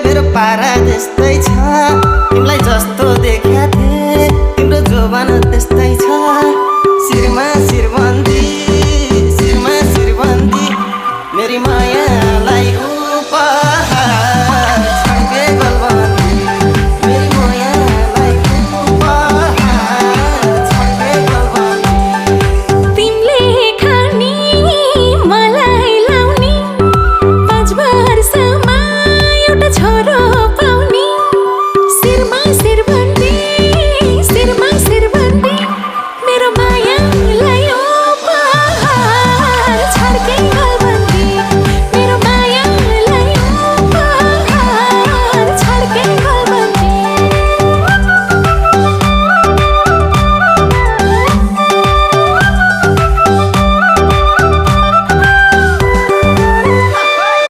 मेरो पारा जस्तै छ तिमीलाई जस्तो देख्या थिए तिम्रो जोबान